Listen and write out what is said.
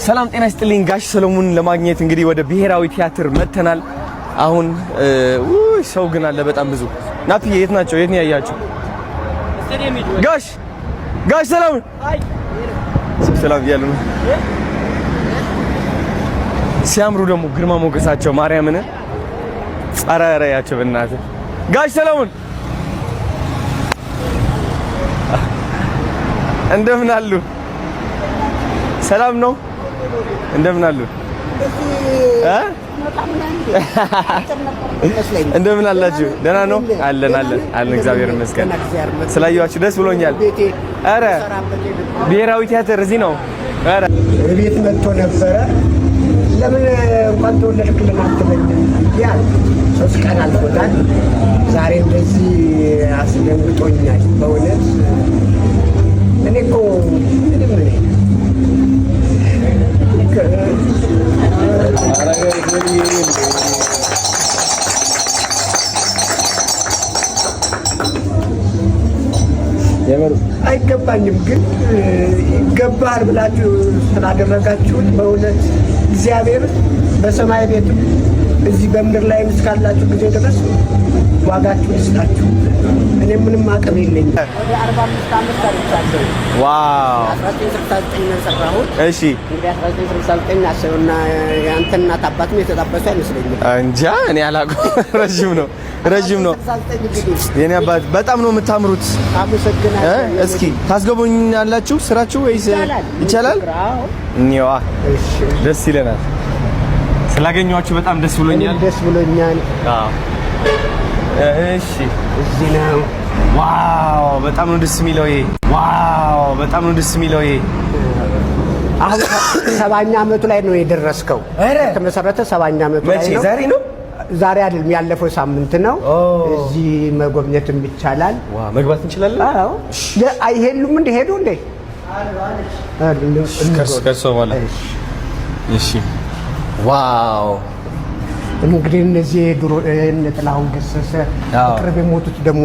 ሰላም ጤና ይስጥልኝ። ጋሽ ሰለሞን ለማግኘት እንግዲህ ወደ ብሔራዊ ቲያትር መጥተናል። አሁን ውይ ሰው ግን አለ በጣም ብዙ። ናትዬ የት ናቸው? የት ነው ያያቸው? ጋሽ ጋሽ ሰለሞን ሰላም እያሉ ነው። ሲያምሩ ደግሞ ግርማ ሞገሳቸው ማርያምን ጸረ ያቸው በእናትህ። ጋሽ ሰለሞን እንደምን አሉ? ሰላም ነው? እንደምን አሉ? እንደምን አላችሁ? ደህና ነው? አለን አለን አለን፣ እግዚአብሔር ይመስገን። ስላየኋችሁ ደስ ብሎኛል። ኧረ ብሔራዊ ቲያትር እዚህ ነው። ኧረ ቤት መጥቶ ነበረ። ለምን እንኳን ተወለድክልን አትለኝም? ያ 3 ቀን አልፎታል። ዛሬ እንደዚህ አስደንግጦኛል በእውነት። እኔ እኮ ምንም እኔ አይገባኝም፣ ግን ይገባል ብላችሁ ስላደረጋችሁት በእውነት እግዚአብሔር በሰማይ ቤትም እዚህ በምድር ላይም እስካላችሁ ጊዜ ድረስ ዋጋችሁን ይስጣችሁ። እኔ ምንም አቅም የለኝም። ወደ 45 ዓመት ሰርቻለሁ። Wow! 1969 ነው የሰራሁት። እሺ። እንግዲህ 1969 አስበውና የአንተ እናት አባትም የተጣበሱ አይመስለኝም። እንጃ እኔ አላውቅም። ረጅም ነው ረጅም ነው። 1969 እንግዲህ። የኔ አባት በጣም ነው የምታምሩት። አመሰግናለሁ። እስኪ ታስገቡኛላችሁ ስራችሁ ወይስ ይቻላል? ይቻላል? አዎ። እኒዋ እሺ። ደስ ይለናል። ስላገኘኋችሁ በጣም ደስ ብሎኛል። እኔም ደስ ብሎኛል። አዎ እሺ። እዚህ ነው። Wow፣ በጣም ነው ደስ የሚለው ይሄ። Wow፣ በጣም ነው ደስ የሚለው ይሄ። አሁን 70ኛ ዓመቱ ላይ ነው የደረስከው። ኧረ! የተመሰረተ 70ኛ ዓመቱ ላይ መቼ? ነው። ዛሬ ነው? ዛሬ አይደለም፣ ያለፈው ሳምንት ነው። እዚህ መጎብኘትም ይቻላል። Wow፣ መግባት እንችላለን? አዎ። አይሄሉም እንደ ሄዱ እንዴ? ከእርሶ በኋላ። እሺ። Wow! እንግዲህ እነዚህ ድሮ እነ ጥላሁን ገሰሰ፣ አዎ። በቅርብ የሞቱት ደግሞ